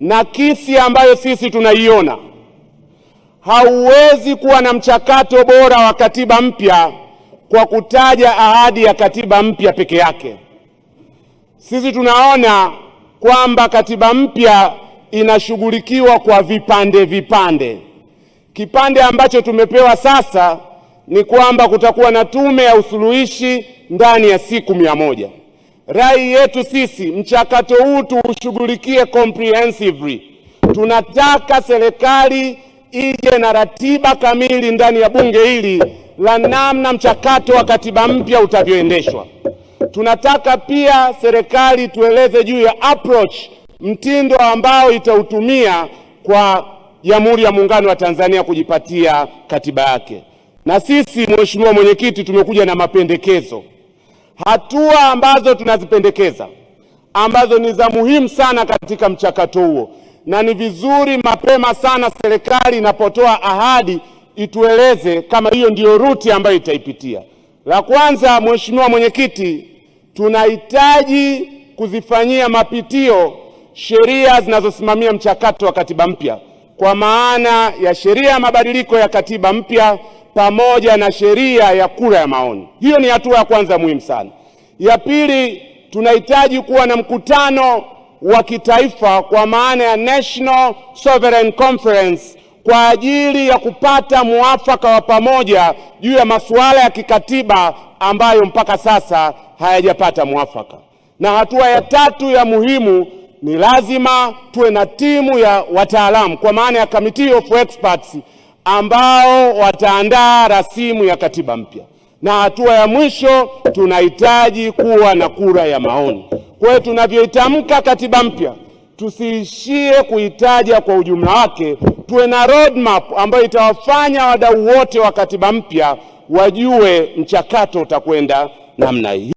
Nakisi ambayo sisi tunaiona, hauwezi kuwa na mchakato bora wa katiba mpya kwa kutaja ahadi ya katiba mpya peke yake. Sisi tunaona kwamba katiba mpya inashughulikiwa kwa vipande vipande. Kipande ambacho tumepewa sasa ni kwamba kutakuwa na tume ya usuluhishi ndani ya siku 100. Rai yetu sisi, mchakato huu tuushughulikie comprehensively. Tunataka serikali ije na ratiba kamili ndani ya bunge hili la namna mchakato wa katiba mpya utavyoendeshwa. Tunataka pia serikali tueleze juu ya approach, mtindo ambao itautumia kwa Jamhuri ya Muungano wa Tanzania kujipatia katiba yake. Na sisi, Mheshimiwa Mwenyekiti, tumekuja na mapendekezo, hatua ambazo tunazipendekeza ambazo ni za muhimu sana katika mchakato huo, na ni vizuri mapema sana serikali inapotoa ahadi itueleze kama hiyo ndiyo route ambayo itaipitia. La kwanza, Mheshimiwa Mwenyekiti, tunahitaji kuzifanyia mapitio sheria zinazosimamia mchakato wa katiba mpya, kwa maana ya sheria ya mabadiliko ya katiba mpya pamoja na sheria ya kura ya maoni. Hiyo ni hatua ya kwanza muhimu sana. Ya pili, tunahitaji kuwa na mkutano wa kitaifa kwa maana ya National Sovereign Conference kwa ajili ya kupata muafaka wa pamoja juu ya masuala ya kikatiba ambayo mpaka sasa hayajapata muafaka. Na hatua ya tatu ya muhimu ni lazima tuwe na timu ya wataalamu kwa maana ya committee of experts ambao wataandaa rasimu ya katiba mpya. Na hatua ya mwisho tunahitaji kuwa na kura ya maoni. Kwa hiyo tunavyoitamka katiba mpya tusiishie kuitaja kwa ujumla wake, tuwe na roadmap ambayo itawafanya wadau wote wa katiba mpya wajue mchakato utakwenda namna hii.